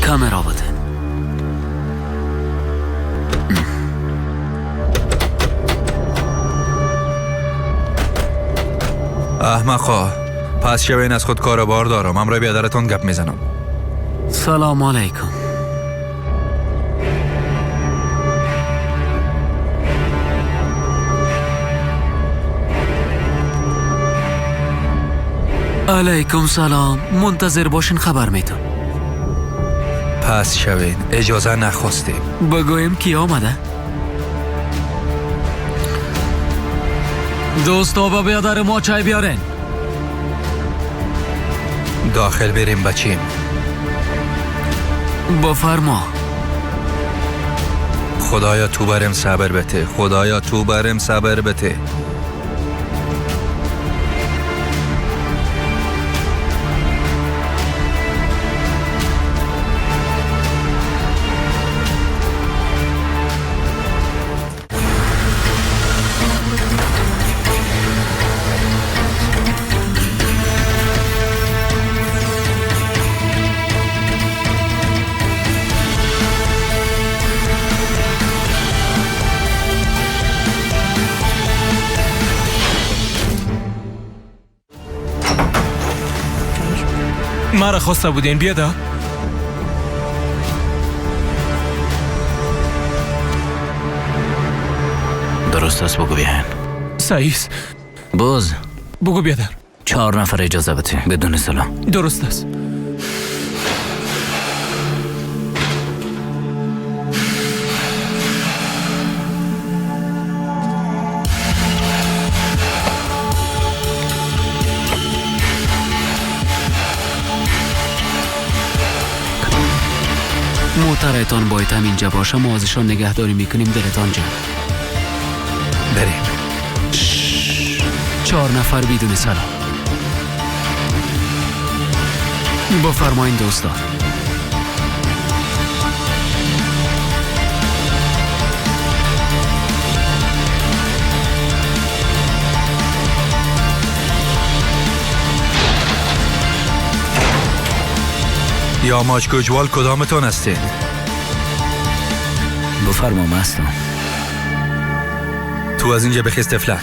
Камера بده. احمقا، پس شوین از خود کار بار دارم. امرای بیادرتان گپ میزنم. سلام علیکم. علیکم سلام. منتظر باشین، خبر میتم. پس شوین، اجازه نخواستیم. بگویم کی آمده؟ دوستا با بیادر ما چای بیارین. داخل بریم بچیم. بفرما. خدایا تو برم صبر بته. خدایا تو برم صبر بته. مرا خواسته بودین بیادا؟ درست است، بگو بیاین. صحیح است. باز بگو بیادر. 4 نفر اجازه بده بدون سلام. درست است. موترتان باید هم اینجا باشه، ما ازشان نگهداری میکنیم. دلتان جمع. بریم. 4 نفر بدون سلام. بفرمایین دوستان. یا ماچ گجوال کدامتان هستین؟ بفرما هستم. تو از اینجا بخیز تفلک.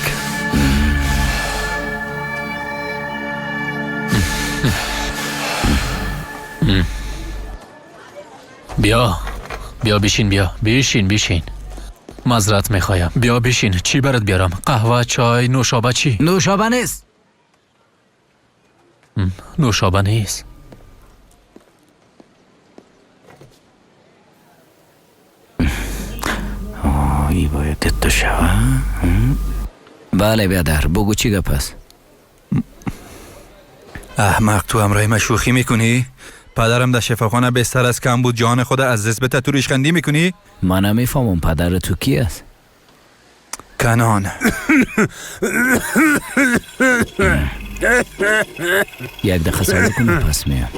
بیا بیا بشین، بیا بشین، بشین. معذرت میخوایم. بیا بشین. چی برات بیارم؟ قهوه، چای، نوشابه؟ چی؟ نوشابه نیست. نوشابه نیست. ای باید تو شوه. بله بیادر، بگو چی گپ است؟ احمق، تو همراه من شوخی میکنی؟ پدرم در شفاخانه بستر از کم بود، جان خود از دست بده، تو ریشخندی میکنی؟ من نمیفهمم پدر تو کی است؟ کنان. یک دقیقه صبر کن پس میام.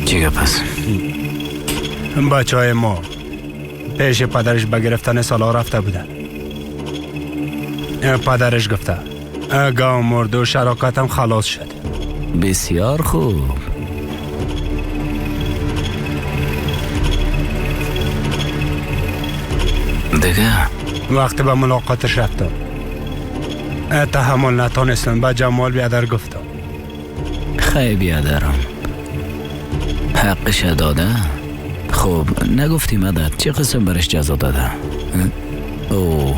چی گپ است؟ بچه های ما پیش پدرش به گرفتن سالا رفته بودن. پدرش گفته گاو مرد و شراکتم خلاص شد. بسیار خوب. دیگه وقتی به ملاقاتش رفتم تحمل نتانستم، به جمال بیادر گفتم. خیلی بیادرم حقش داده. خب نگفتی مدد چه قسم برش جزا داده؟ او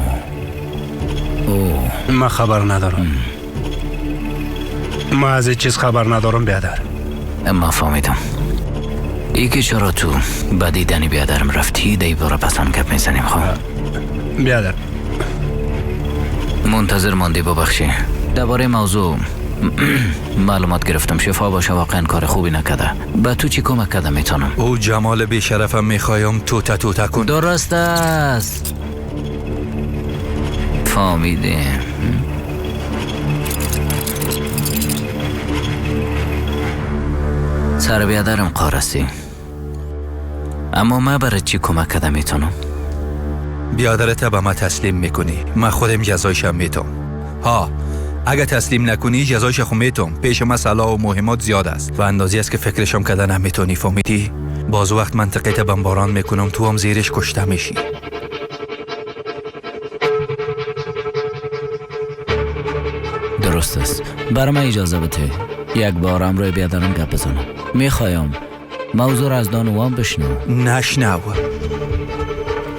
او من خبر ندارم. من از چیز خبر ندارم بیادر. اما فهمیدم ای که چرا تو به دیدن بیادرم رفتی. دی باره پسان گپ میزنیم. خب بیادر منتظر ماندی، ببخشی. درباره موضوع معلومات گرفتم. شفا باشه، واقعا کار خوبی نکرده. به تو چی کمک کرده میتونم؟ او جمال بیشرفم میخوایم توته توته کن. درست است، فهمیدیم. سر بیادرم قارسی، اما من برای چی کمک کرده میتونم؟ بیادرت به من تسلیم میکنی، من خودم جزایشم میتم. ها اگه تسلیم نکنی جزایش خو میتم. پیش ما سلاح و مهمات زیاد است و اندازی است که فکرشم کده نمیتونی، فهمیدی؟ باز وقت منطقه ته بمباران میکنم، تو هم زیرش کشته میشی. درست است. برای من اجازه بده یک بار امروی بیادرم گپ بزنم. میخوایم موضوع را از دانوان بشنو. نشنو.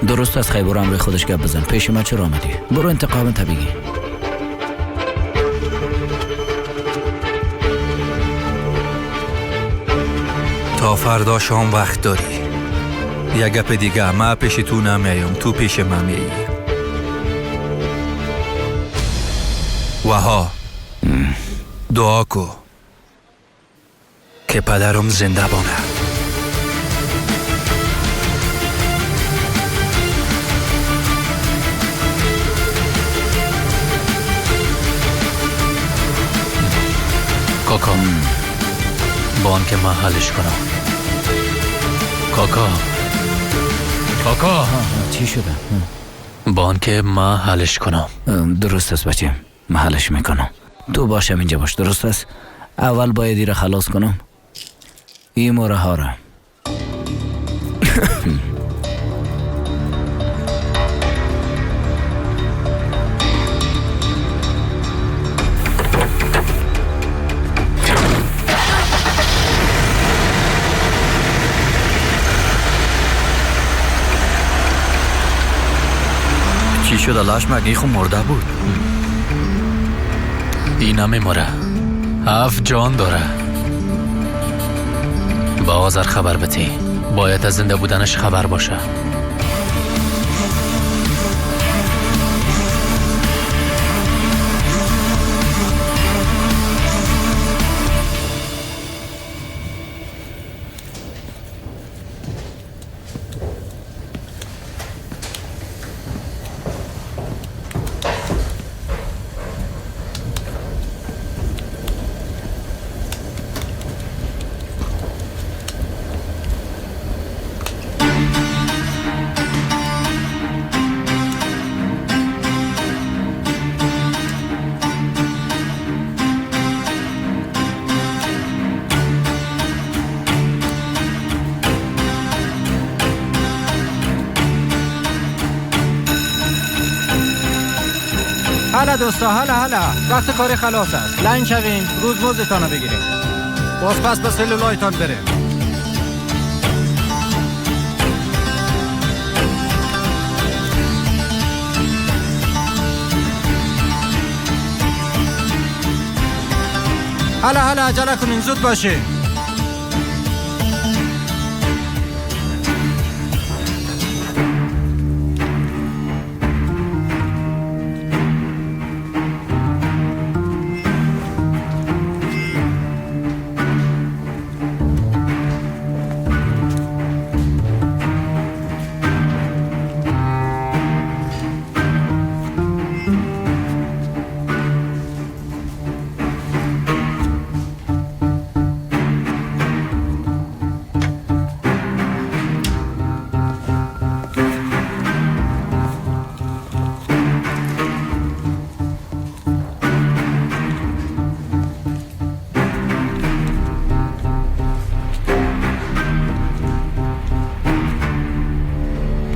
درست است، خیلی برو امروی خودش گپ بزن. پیش من چرا آمدی؟ برو انتقام تا بگی. تا فردا شام وقت داری. یک گپ دیگه، من پیش تو نمیایم، تو پیش من میایی. وها دعا کو که پدرم زنده بانه. کاکا بان که من حلش کنم. کاکا کاکا چی شده؟ بان که من حلش کنم. درست است بچه، من حلش میکنم. تو باشم اینجا باش، درست است؟ اول باید ایره خلاص کنم. این موره ها را. چی شد لاش؟ مگه خو مرده بود؟ این نمیموره، 7 جان داره. با آذر خبر بتی، باید از زنده بودنش خبر باشه. حالا دوستا، حالا حالا وقت کار خلاص است. لنگ شوین، روز مزدتان را بگیریم. باز پس به سلولایتان بریم. حالا حالا عجله کنین، زود باشین.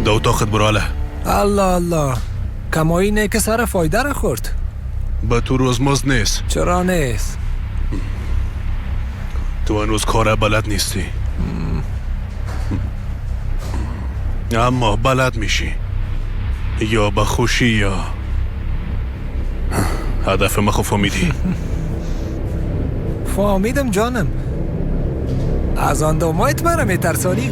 اتاقت براله. الله الله، کمایی نه که سر فایده را خورد. به تو روزمزد نیست. چرا نیست؟ تو هنوز کار بلد نیستی، اما بلد میشی، یا به خوشی یا هدف ما. خو فهمیدی؟ فهمیدم جانم. از آن دومایت مرا میترسانی.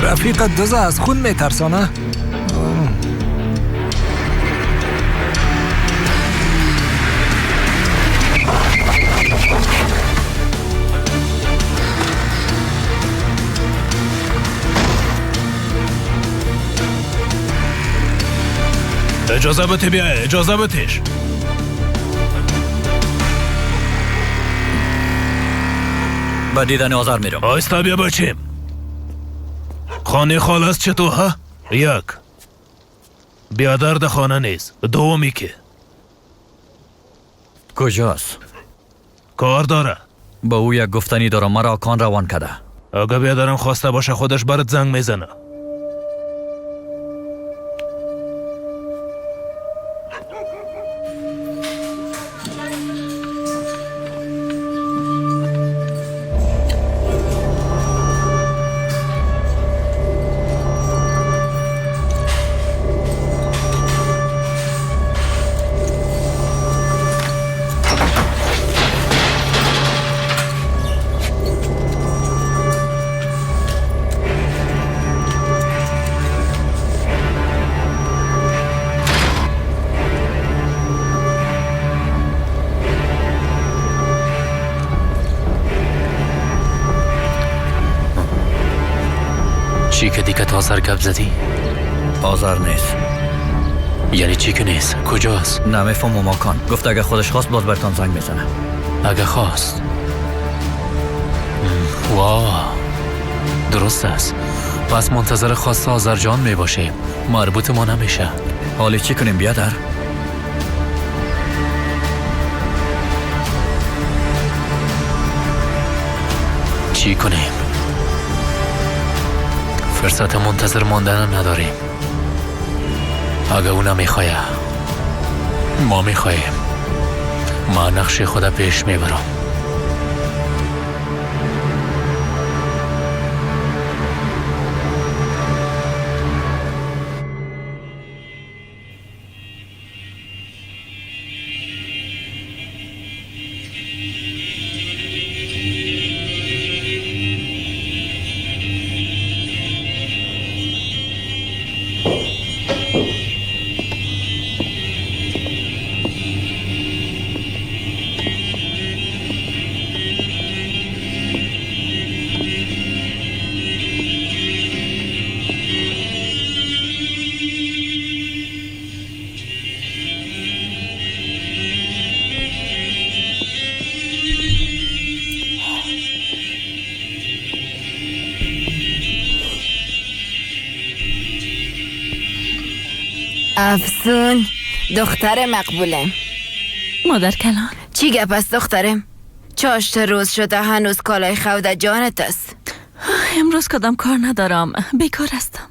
رفیق دوزه از خون میترسانه. Иҷоза бите биё, иҷоза битеш. Ба дидани Озар мерам. Оҳиста биё бачем. Хони холас чӣ ту, ҳа? Як. Биадар да хона нест. Дуввуми ки? Куҷост? Кор дора. Ба ӯ як гуфтанӣ дорам, маро Акон равон када. Ага биадарам хоста боша, худаш барат занг мезана. چی که دیگه آذر گپ زدی؟ آذر نیست. یعنی چی که نیست؟ کجاست؟ نمیفهمم آکان. گفت اگه خودش خواست باز برتان زنگ میزنه. اگه خواست. واه، درست است. پس منتظر خواست آذر جان میباشیم. مربوط ما نمیشه. حالی چی کنیم بیادر؟ چی کنیم؟ فرصت منتظر ماندن نداریم. اگه او نمیخواه ما میخواهیم. ما نقش خود پیش میبرم. افسون دختر مقبوله. مادر کلان چی گپ است دخترم؟ 4 روز شده هنوز کالای خود جانت است. امروز کدام کار ندارم، بیکار هستم.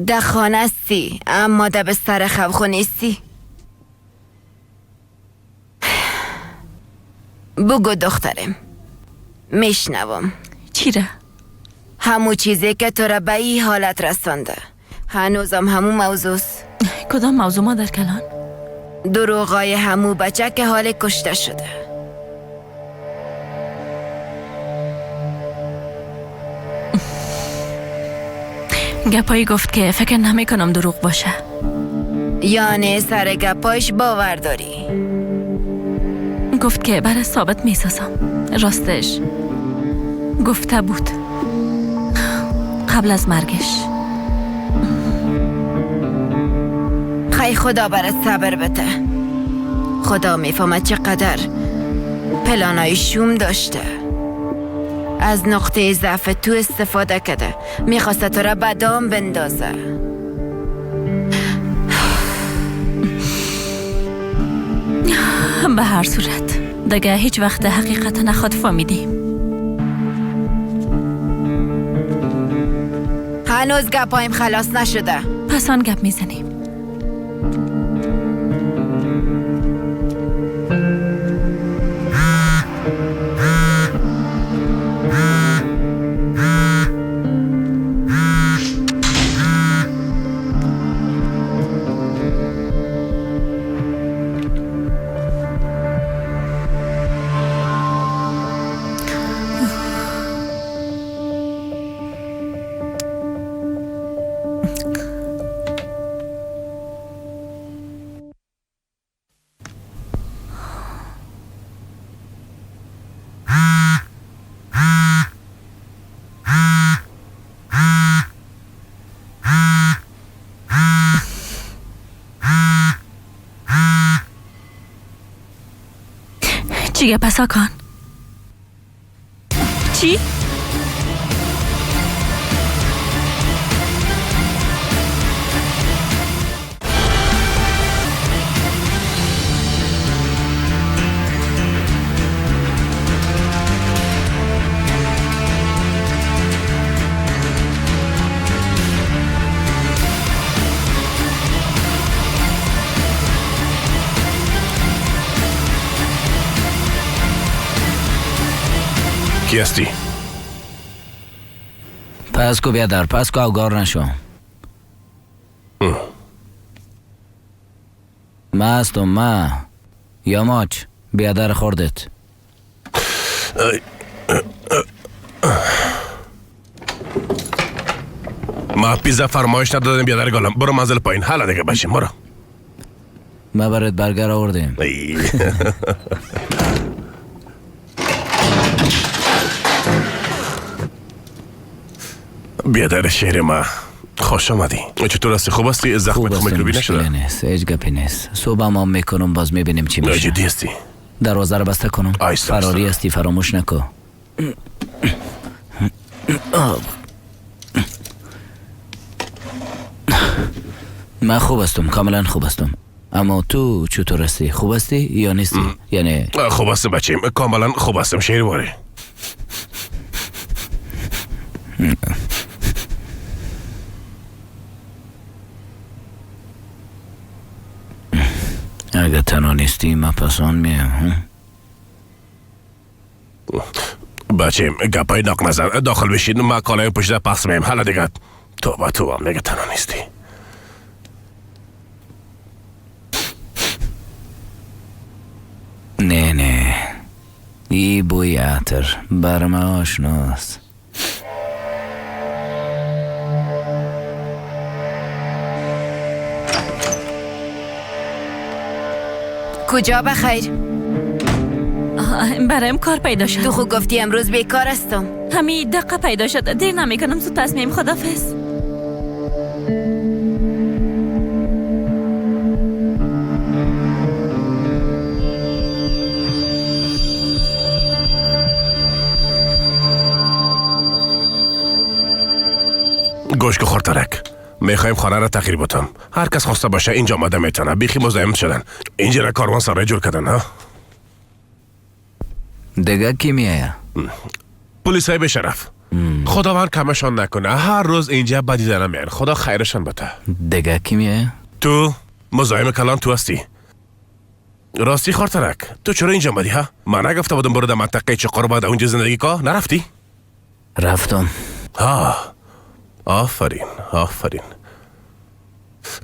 ده خانه هستی اما ده بستر خو نیستی. بگو دخترم، میشنوم. چی را؟ همو چیزی که تو را به این حالت رسانده. هنوزم همو موضوع. کدام موضوع مادر کلان؟ دروغای همو بچه که حال کشته شده. گپایی گفت که فکر نمی کنم دروغ باشه. یعنی سر گپایش باور داری؟ گفت که برای ثابت می سازم. راستش گفته بود قبل از مرگش. خی خدا برات صبر بده. خدا میفهمد چقدر پلانای شوم داشته. از نقطه ضعف تو استفاده کرده. میخواسته تو را به دام بندازه. به هر صورت دیگه هیچ وقت حقیقت نخواد فهمیدیم. هنوز گپایم خلاص نشده. پس آن گپ میزنیم. چی گپ است آکان؟ چی؟ کی هستی؟ پس کو بیادر، پس کو اوگار نشو. ما هستم، ما یاماچ بیادر خوردت. ما پیزا فرمایش ندادم بیادر گلم. برو منزل پایین. حالا دیگه باشیم برو. ما برات برگر آوردیم. بیادر شهر ما خوش آمدی. چطور هستی؟ خوب هستی؟ زخمت خو میکروبی نشده؟ نیست، هیچ گپی نیست. صبح هم میکنم باز میبینیم چی میشه. جدی هستی؟ دروازه رو بسته کنم. فراری هستی، فراموش نکن. من خوب هستم، کاملا خوب هستم. اما تو چطور هستی؟ خوب هستی یا نیستی؟ یعنی خوب هستم بچیم، کاملا خوب هستم شیرواری. اگه تنها نیستی من پسان میم. بچیم گپای ناق نزن، داخل بشین. من کالای پشت پس میم. حالا دیگه توبه توبه میگه تنها نیستی. نه نه، ای بوی عطر بر من آشناست. کجا بخیر؟ برایم کار پیدا شد. تو خود گفتی امروز بیکار هستم. همین دقیقه پیدا شد، دیر نمیکنم، زود پس میم. خدافظ. گوش که خورترک، میخوایم خانه را تغییر بدم. هر کس خواسته باشه اینجا آمده میتونه. بیخی مزاحم شدن. اینجا را کاروان سرای جور کردن. ها دیگه کی میایه؟ پلیس های بی‌شرف. خداوند کمشان نکنه، هر روز اینجا بدیدن میان. خدا خیرشان بده. دیگه کی میایه؟ تو مزاحم کلان تو هستی. راستی خورترک، تو چرا اینجا آمدی؟ ها من نگفته بودم برو در منطقه چقار باید اونجا زندگی که نرفتی؟ رفتم. ها آفرین آفرین.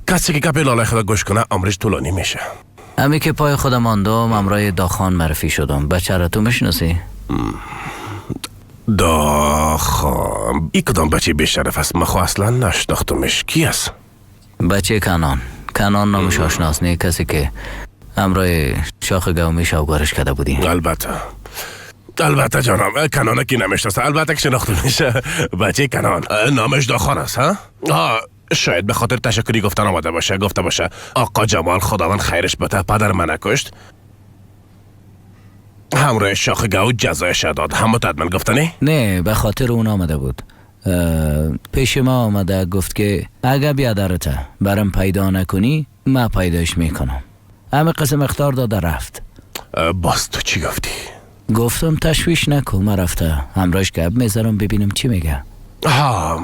کسی که گپ لالای خدا گوش کنه عمرش طولانی میشه. همی که پای خودم ماندم امرای داخان معرفی شدم. بچه را تو میشناسی؟ داخان ای کدام بچه بیشرف است؟ من خو اصلا نشناختمش. کی است؟ بچه کنان. کنان نامش آشناس نه، کسی که امرای شاخ گومی شوگارش کرده بودی. البته البته جانم، کنانه کی نمیشناسه؟ البته که شناخته میشه. بچه کنان نامش داخان است. ها ها، شاید به خاطر تشکری گفتن آمده باشه. گفته باشه آقا جمال خداوند خیرش بده، پدر من نکشت، همراه شاخ گاو جزایش داد. همه من گفتنی؟ نه، به خاطر اون آمده بود. پیش ما آمده گفت که اگه بیادرته برم پیدا نکنی من پیداش میکنم. همه قسم اخطار داده رفت. باز تو چی گفتی؟ گفتم تشویش نکن، من رفته همراهش گپ میذارم ببینم چی میگه. ها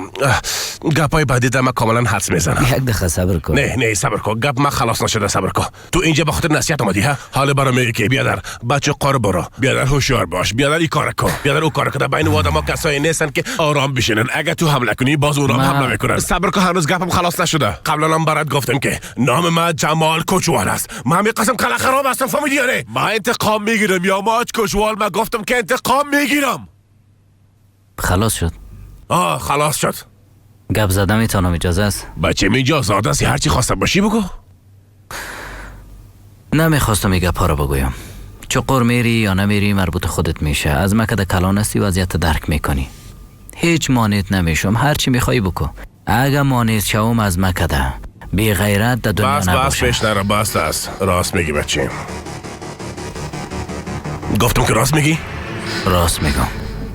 گپای بعدی ده من کاملا حدس میزنم. یک دقیقه صبر کن. نه نه صبر کن، گپ من خلاص نشده. صبر کن. تو اینجا به خاطر نصیحت اومدی ها؟ حالا برام میگی که بیادر بچه قار برو، بیادر هوشیار باش، بیادر این کار کن، بیادر او کار کن. بین آدما کسایی نیستن که آرام بشینن. اگه تو حمله کنی باز اونا حمله میکنن. صبر کن، هنوز گپم خلاص نشده. قبلا هم برات گفتم که نام من جمال کوچوال است. من می قسم کلا خراب هستم، فهمیدی یا نه؟ من انتقام میگیرم یا ماج کوچوال. من گفتم که انتقام میگیرم. خلاص شد. آه خلاص شد. گپ زدم میتونم، اجازه است؟ بچه اینجا آزاد است، هرچی خواستم باشی بگو. نمیخواستم این گپ ها رو بگویم. چقور میری یا نمیری مربوط خودت میشه. از مکد کلان هستی، وضعیت درک میکنی. هیچ مانعت نمیشم، هرچی میخوای بکو. اگه مانع شوم از مکده بی غیرت در دنیا نباشه. بس بس پیش نرو، بس است. راست میگی بچه. گفتم که راست میگی؟ راست میگم.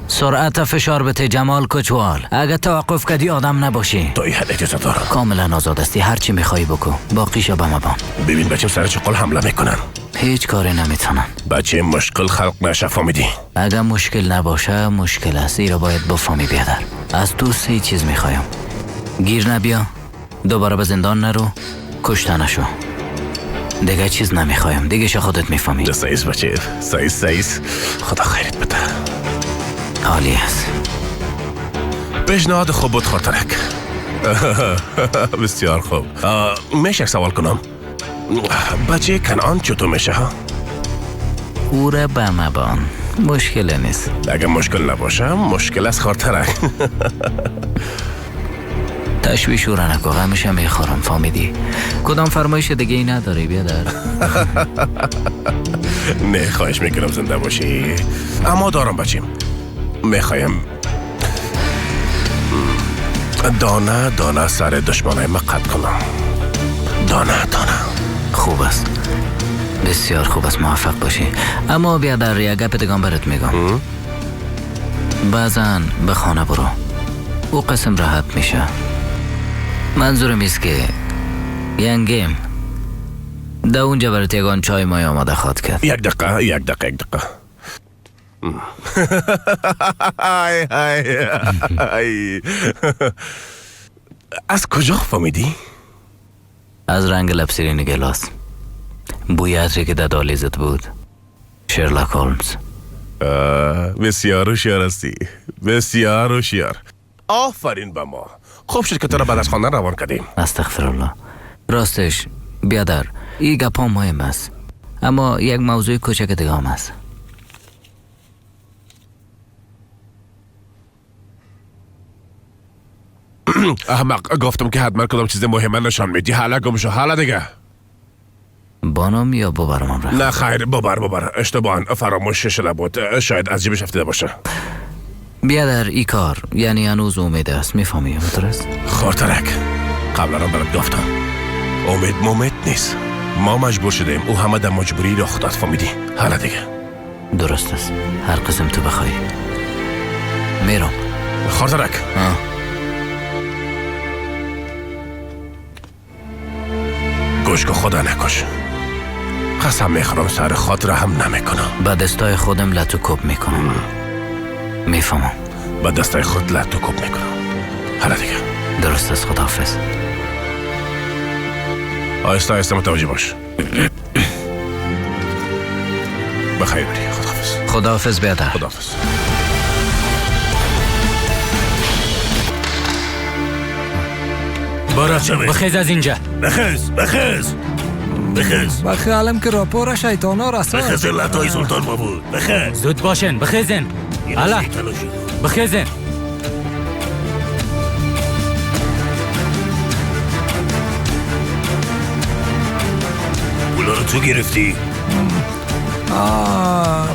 سرعت فشار بده جمال کچوال. اگه توقف کردی آدم نباشی. تا این حد اجازه دارم. کاملا آزاد هستی، هر چی میخوای بکو، باقیشو به ما بان. ببین بچه سر چقل حمله میکنن. هیچ کاری نمیتونن. بچه مشکل خلق نشه، فهمیدی؟ اگه مشکل نباشه مشکل است، ایرا باید بفهمی بیادر. از تو سه چیز میخوایم: گیر نبیا، دوباره به زندان نرو، کشته نشو. دیگه چیز نمیخوایم، دیگه شو خودت میفهمی. سایز بچه، سایز سایز، خدا خیرت بده. عالی است. پیشنهاد خوب بود خاطرک. بسیار خوب. میشه یک سوال کنم؟ بچه کنعان چطور میشه ها؟ او را به مبان، مشکل نیست. اگه مشکل نباشه مشکل از خاطرک. تشویش او را نکن، غمش میخورم، فهمیدی؟ کدام فرمایش دیگه ای نداری بیادر؟ نه خواهش میکنم زنده باشی. اما دارم بچیم، میخوایم دانه دانه سر دشمنای ما قطع کنم. دانه دانه. خوب است، بسیار خوب است، موفق باشی. اما بیادر یک گپ دیگه برات میگم. بعضا به خانه برو، او قسم راحت میشه. منظورم ایست که ینگیم در اونجا برات یگان چای مای آماده خواد کرد. یک دقیقه یک دقیقه یک دقیقه. از کجا فهمیدی؟ از رنگ لب سیرین گلاس، بوی عطری که در دالیزت بود. شرلاک هولمز. بسیار هوشیار هستی، بسیار هوشیار. آفرین به ما. خوب شد که تو را بعد از خواندن روان کردیم. استغفرالله. راستش بیادر این گپا مهم است، اما یک موضوع کوچک دیگه هم است. احمق، گفتم که حتما کدام چیز مهمه نشان میدی. حالا گم شو، حالا دیگه. بانم یا ببرم را؟ نه خیر، ببر ببر، اشتباها فراموش شده بود، شاید از جیبش افتاده باشه. بیادر ای کار یعنی هنوز امید است، میفهمی؟ درست؟ خاطرک قبلا برات گفتم امید مومید نیست. ما مجبور شدیم، او همه در مجبوری رخ داد، فهمیدی؟ حالا دیگه درست است، هر قسم تو بخوای میرم. خاطرک گوش که خدا نکش، قسم میخورم سر خاطر هم نمیکنم. با دستای خودم لتو کوب میکنم. میفهمم. با دستای خود لتو کوب میکنم. حالا دیگه درست است، خداحافظ. آهسته آهسته متوجه باش. بخیر بری، خداحافظ. خداحافظ بیادر. خداحافظ. بخیز از اینجا. بخیز بخیز بخیز. به خیالم که راپور شیطانا رسان. بخیز لطای سلطان بابود. بخیز. زود باشن، بخیزن. حالا بخیزن. پولا رو تو گرفتی؟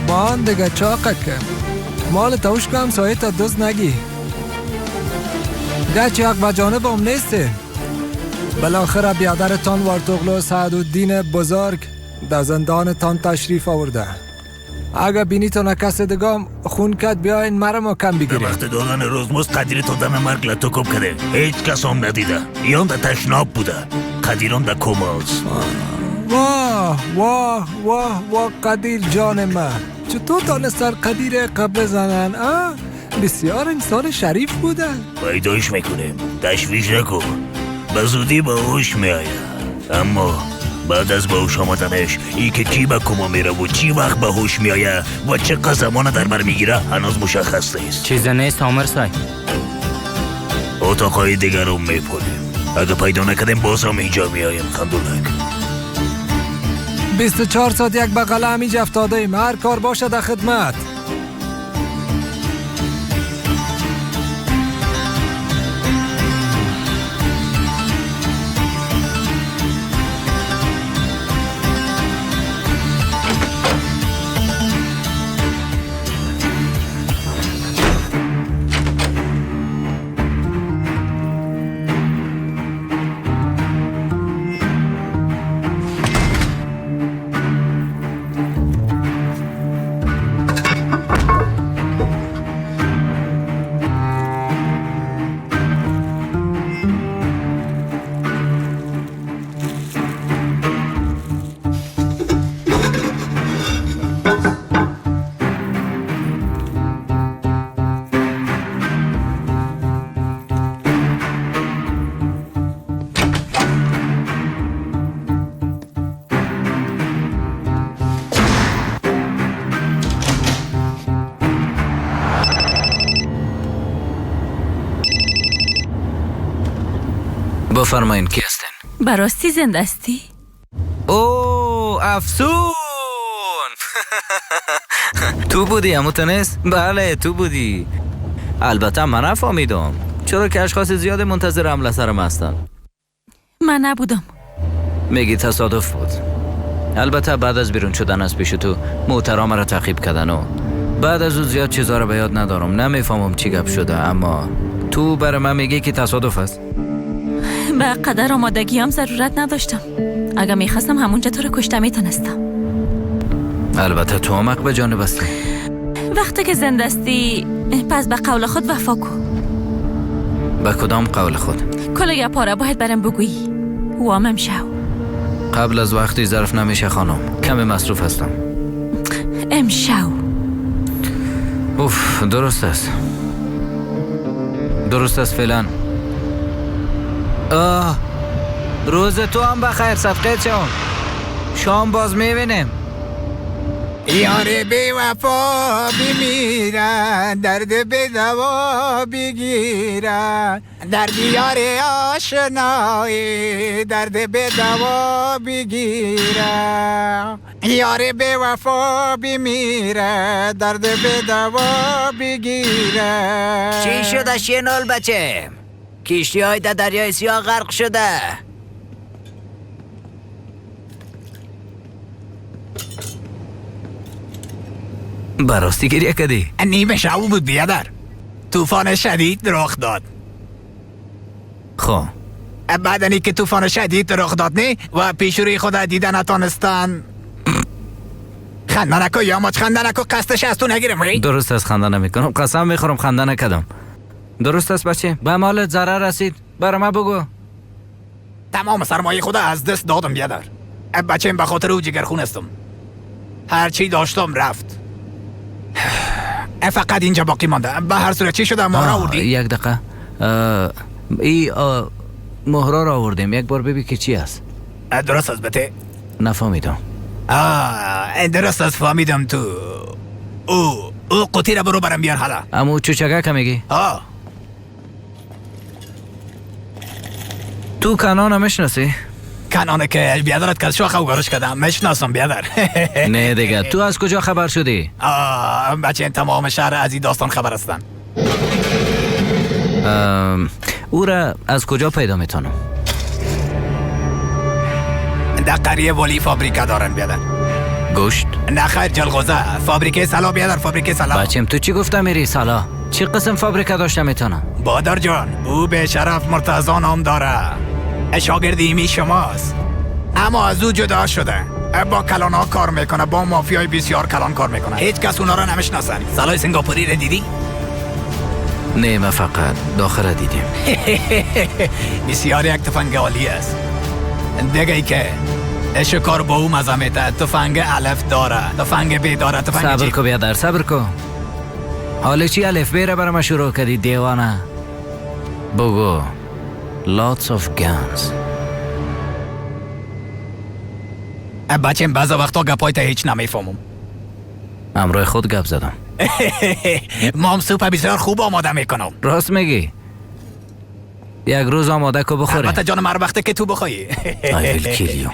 با آن دیگه چاقه که مال تاوش که همسایه تا دوز نگی. گرچه حق به جانب هم نیسته. بالاخره بیادرتان وارتوغلو سعدالدین بزرگ در زندانتان تشریف آورده. اگه بینیتان کس دیگه خون کد بیاین مرا ما کم بگیریم. وقت دادن روزمزد قدیر تا دم مرگ لتو کب کرده، هیچ کس هم ندیده. یان در تشناب بوده، قدیران در کماز. واه واه واه واه قدیر جان من، چطور تانستن قدیر قبل زنن؟ بسیار انسان شریف بودن. پیدایش میکنیم، تشویش نکن، به زودی به هوش میآید. اما بعد از به هوش آمدنش ای که کی به کما میره و چی وقت به هوش میآید و چقدر زمان در بر میگیره هنوز مشخص نیست. چیز نیست آمر سای. اتاقای دیگر رو میپولیم، اگه پیدا نکردیم باز هم اینجا میآیم. خندولک 24 ساعت یک بغل همیج افتاده ایم، هر کار باشه در خدمت. بفرمایین کی هستین؟ براستی زنده هستی؟ او افسون. تو بودی امو تو نیست؟ بله تو بودی. البته من نفهمیدم چرا که اشخاص زیاد منتظر حمله سرم هستن. من نبودم. میگی تصادف بود. البته بعد از بیرون شدن از پیش تو موترا مرا تعقیب کردن و بعد از او زیاد چیزا رو به یاد ندارم. نمیفهمم چی گپ شده، اما تو برای من میگی که تصادف است. به قدر آمادگی هم ضرورت نداشتم. اگر میخواستم همونجا تو رو کشته میتونستم. البته تو هم حق به جانب هستی. وقتی که زنده هستی پس به قول خود وفا کن. به کدام قول خود؟ کل گپا را باید برم بگویی. وامم شو. قبل از وقتی ظرف نمیشه خانم، کم مصروف هستم. امشو. اوف درست است. درست است فعلا. آه روز تو هم بخیر صدقه شام. شام باز میبینیم. یار بی وفا بمیره، درد بی دوا بگیره، درد یار آشنایی درد بی دوا بگیره، یار بی وفا بمیره، درد بی دوا بگیره. چی شده شینول بچه؟ کشتی های در دریای سیاه غرق شده. براستی گریه کردی؟ نیمه شب بود بیادر. طوفان شدید رخ داد. خب بعد اینکه طوفان شدید رخ داد نه و پیش روی خود دیده نتانستن. خنده نکن یاماچ، خنده نکن، قصدش از تو نگیرم. درست است خنده نمیکنم، قسم میخورم خنده نکردم. درست است بچه، به مالت ضرر رسید برای من بگو. تمام سرمایه خود از دست دادم بیادر. بچه به خاطر او جگرخون هستم. هرچی داشتم رفت. فقط اینجا باقی مانده. به هر صورت چی شده؟ مهره آوردی؟ یک دقیقه. ای مهره را آوردیم، یک بار ببین که چی است. درست است بته؟ نفهمیدم. درست است فهمیدم. تو او قطی را برو برم بیار حالا. امو چوچگه که میگی؟ تو کنان میشناسی؟ کنانه که بیادرت که شاخه و گارش کردم میشناسم بیادر. نه دیگه تو از کجا خبر شدی؟ بچه تمام شهر از این داستان خبر هستن. او را از کجا پیدا میتونم؟ در قریه ولی فابریکه دارن بیادر. گوشت؟ نه خیر جلغوزه، فابریکه سلا بیادر، فابریکه سلا. بچم تو چی گفته میری سلا؟ چی قسم فابریکه داشته میتونم؟ بادر جان او به شرف مرتضی نام داره، شاگرد ایمی شماست، اما از او جدا شده. با کلان ها کار میکنه، با مافیای بسیار کلان کار میکنه. هیچ کس اونا را نمیشناسن. سلای سنگاپوری را دیدی؟ نه ما فقط داخل دیدیم. بسیار یک تفنگ عالی است. دیگه ای که شکار با او مزه میده. تفنگ الف داره، تفنگ بی داره، تفنگ صبر کو بیادر، صبر کو. حالا چی الف بی را برای ما شروع کردی دیوانه؟ بگو lots of guns. بچم بعض وقتا گپای تا هیچ نمیفهمم. امروز خود گپ زدم. مام سوپ بسیار خوب آماده میکنم. راست میگی؟ یک روز آماده کو بخوری. البته جانم هر وقت که تو بخوایی. I will kill you.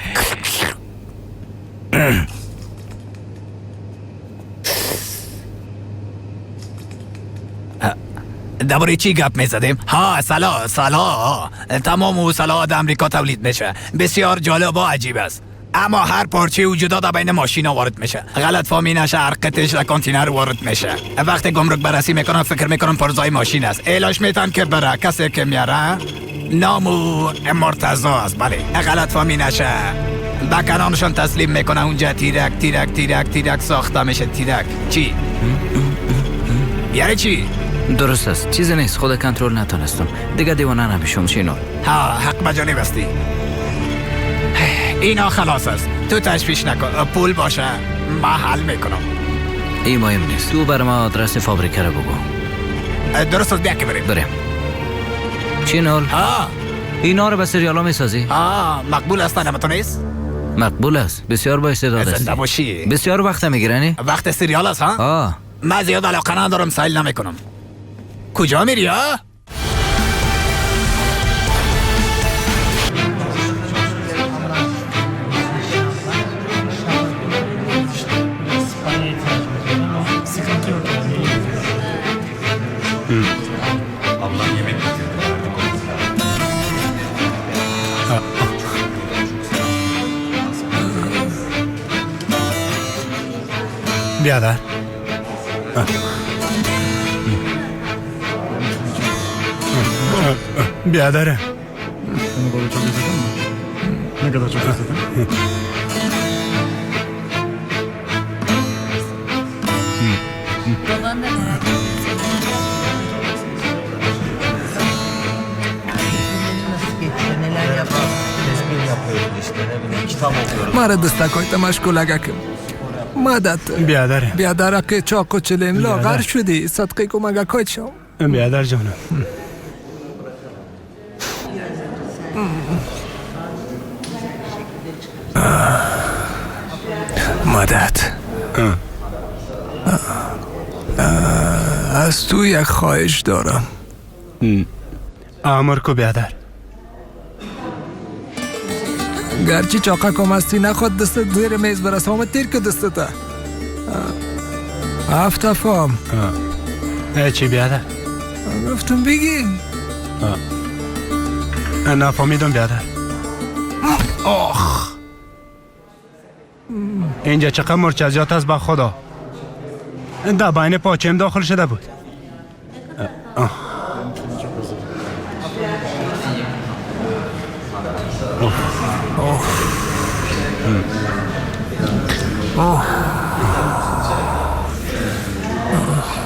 درباره چی گپ میزدیم؟ ها سلا تمام او سلا در امریکا تولید میشه. بسیار جالب و عجیب است. اما هر پارچه او جدا در بین ماشین وارد میشه. غلط فهمی نشه، هر قطعش در کانتینر وارد میشه. وقتی گمرک بررسی میکنن فکر میکنن پرزای ماشین است. اعلاش میتن که بره کسی که میاره نام او مرتضی است. بله غلط فهمی نشه. به کنانشان تسلیم میکنه. اونجا تیرک تیرک تیرک تیرک ساخته میشه. تیرک چی؟ یعنی چی؟ درست است، چیزی نیست، خود کنترل نتونستم دیگه، دیوانه نمیشم شینول. ها حق به جانب هستی. اینا خلاص است، تو تشویش نکن، پول باشه من حل میکنم. این مهم نیست. تو بر ما آدرس فابریکه رو بگو. درست است، بیا که بریم. بریم. چی نول؟ اینا رو به سریال ها میسازی؟ مقبول است، نمتون نیست؟ مقبول است، بسیار با استعداد است. زنده باشی. بسیار وقت میگیرنی؟ وقت سریال است ها؟ من زیاد علاقه ندارم، سیل نمیکنم. کجا میری ها؟ بیادر بیادر Ne kadar çok özledim. Baban da merak ediyor. مرا دستکایت مشغول اگکم مدد بیادر بیادر که چاق و چلم لاغر شدی صدقه کم اگه کایت شم بیادر جانم. مدد از تو یک خواهش دارم. امر کو بیادر. گرچه چاقه کم هستی نخواد دستت زیر میز برس آمد تیر که دستته هفت فام. چی بیادر؟ گفتم بگی. نفهمیدم بیادر. آخ اینجا چقدر مرچزیات است به خدا. در بین پاچم داخل شده بود.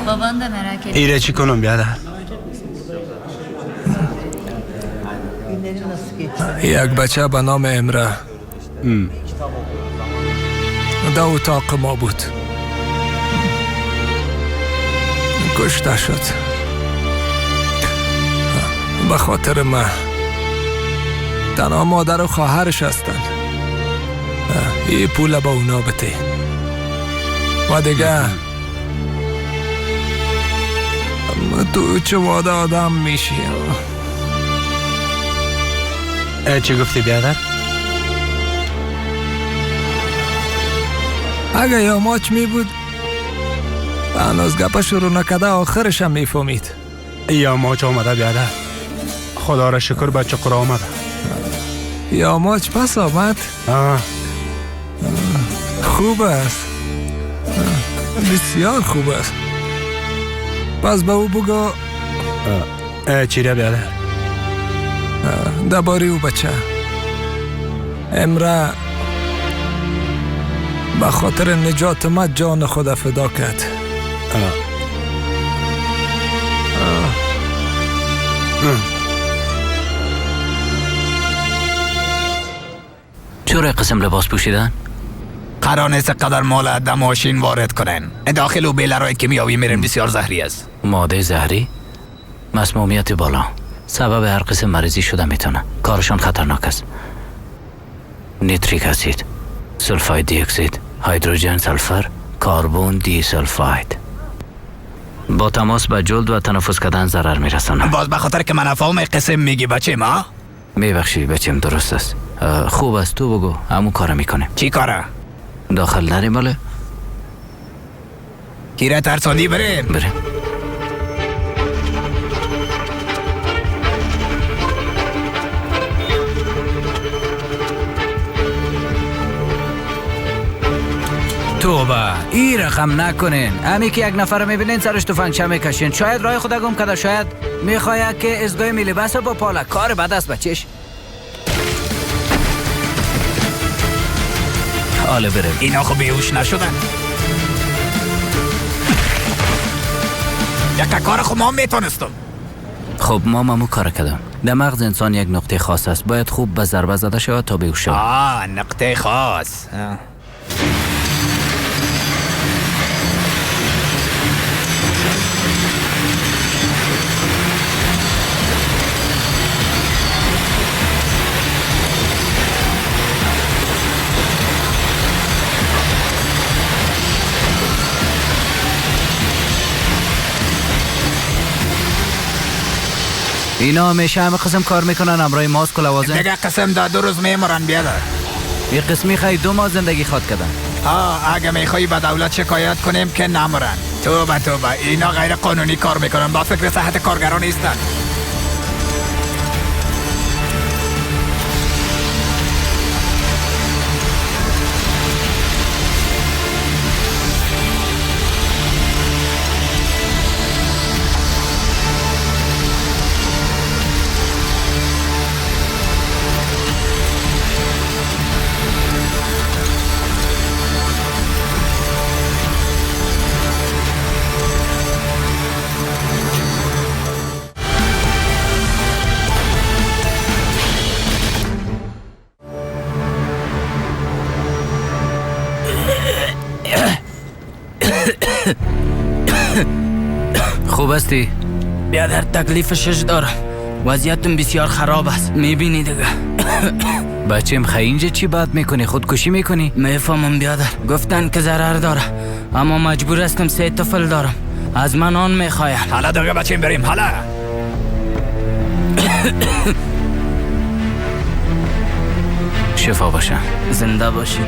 Baban da merak ediyor. ایره چی کنم بیادر؟ یک بچه به نام امره در اتاق ما بود، کشته شد به خاطر من. تنها مادر و خواهرش هستند. این پول با اونا بده و دیگه تو چه واده آدم میشی. چی گفتی بیادر؟ اگه یاماچ می بود هنوز گپه شروع نکده آخرش هم میفهمید. یاماچ آمده بیادر، خدا را شکر بچه قرا آمده. یاماچ پس آمد؟ خوب است، بسیار خوب است. پس به او بگو. چی را بیادر؟ درباره او بچه امره به خاطر نجات ما جان خود فدا کرد. چرا قسم لباس پوشیدن؟ قرار نیست قدر مال در ماشین وارد کنن. داخل و بیلرهای کیمیاوی میرن، بسیار زهری است. ماده زهری؟ مسمومیت بالا سبب هر قسم مریضی شده میتونه. کارشان خطرناک است. نیتریک اسید، سولفاید دی اکسید، هیدروژن سلفر، کربن دی سولفاید. با تماس به جلد و تنفس کردن ضرر میرسانه. باز به خاطر که من افهام قسم میگی بچه ما؟ میبخشی بچم، درست است. خوب است، تو بگو همون کارو میکنه. چی کاره؟ داخل نریم باله؟ کیره ترساندی؟ بریم بریم. توبه این رقم نکنین. همی که یک نفر میبینین سرش تفنگچه میکشین. شاید راه خدا گم کرده، شاید میخواید که ازگاه میلی بس با پاله. کار بد است بچش. حالا بریم. اینا خب بیهوش نشدن. یک کار خب ما میتونستم. خب ما ممو کار کردم. در مغز انسان یک نقطه خاص است، باید خوب به ضربه زده شود تا بیهوش شود. آه نقطه خاص. اینا همیشه همه قسم کار میکنن همراه ماسک و لوازم. دیگه قسم دا 2 روز میمرن بیادر. این قسمی خیلی 2 ماه زندگی خواد کردن. ها اگه میخوایی به دولت شکایت کنیم که نمرن. توبه توبه، اینا غیر قانونی کار میکنن، با فکر صحت کارگران نیستن. خوب هستی؟ بیادر تکلیف شش دارم، وضعیتم بسیار خراب است، میبینی دیگه. بچیم خیلی اینجا چی بد میکنی؟ خودکشی میکنی؟ میفهمم بیادر، گفتن که ضرر داره، اما مجبور هستم. 3 طفل دارم، از من آن میخواین. حالا دیگه بچیم بریم. حالا شفا باشه. زنده باشی.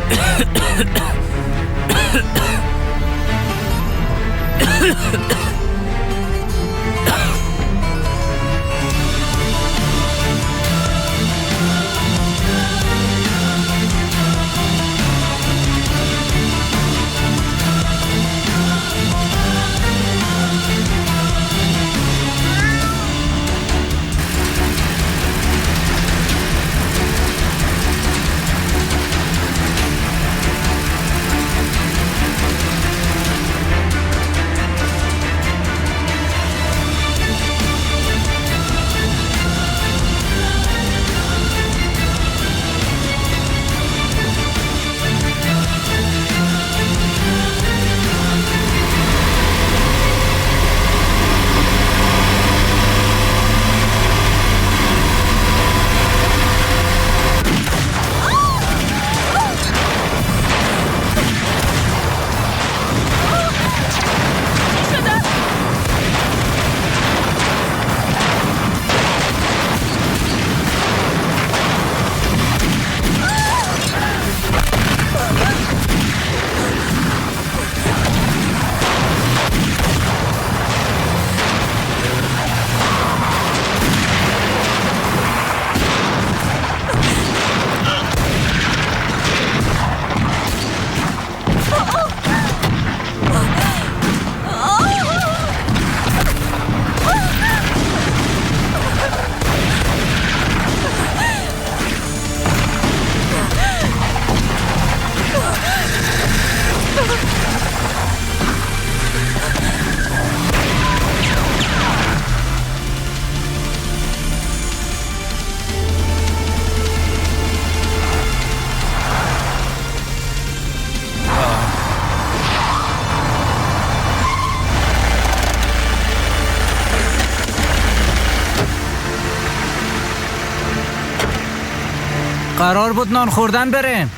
قرار بود نان خوردن بریم،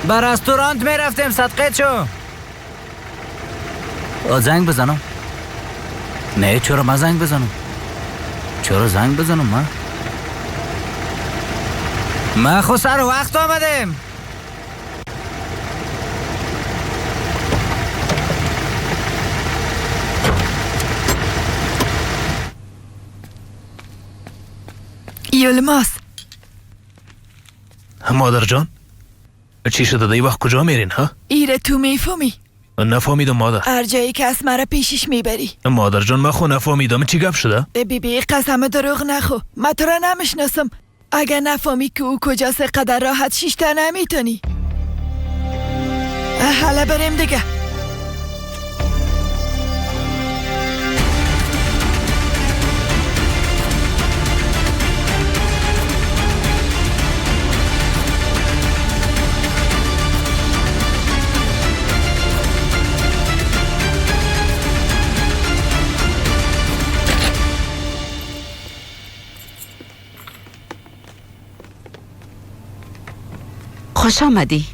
به رستورانت میرفتیم. صدقه چو زنگ بزنم؟ نه چرا من زنگ بزنم؟ چرا زنگ بزنم؟ من خود سر وقت آمدیم. یلماس. مادر جان چی شده؟ دی وقت کجا میرین ها؟ ایره تو میفهمی؟ نفهمیدم مادر. هر جایی که از مرا پیشش میبری. مادر جان من خو نفهمیدم چی گپ شده؟ بی بی قسم دروغ نخو، من تو را نمیشناسم. اگر نفهمی که او کجاست قدر راحت شیشته نمیتونی. حالا بریم دیگه. خوش آمدی.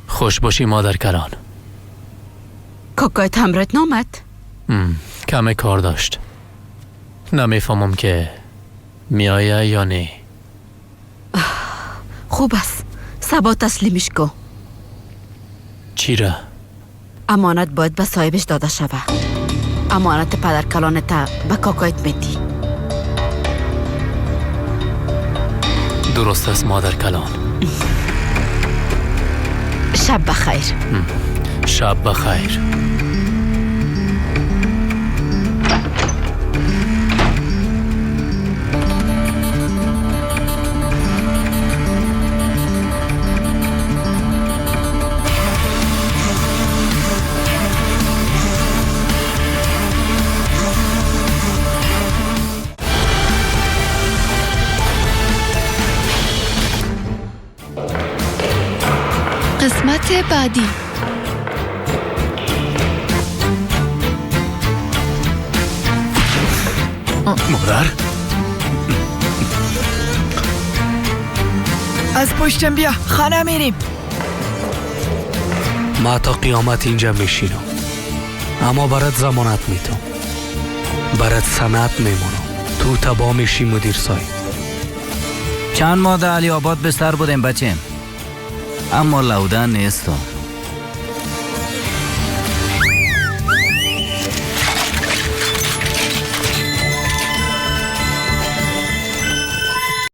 خوش باشی مادر کلان. کاکایت همراهت نامد؟ کم کار داشت. نمیفهمم که میآید یا نه. خوب است، سبا تسلیمش کن. چی را؟ امانت باید به صاحبش داده شوه. امانت پدر کلانت به کاکایت میدی. درست است مادر کلان. شب بخیر. شب بخیر. قسمت بعدی. مادر از پشتم بیا، خانه میریم. ما تا قیامت اینجا میشینم، اما برات ضمانت میتم، برات سند میمونم. تو تبا میشی مدیر صاحب. چند ماه در علی آباد بستر بودیم بچیم، اما لودن نیستم.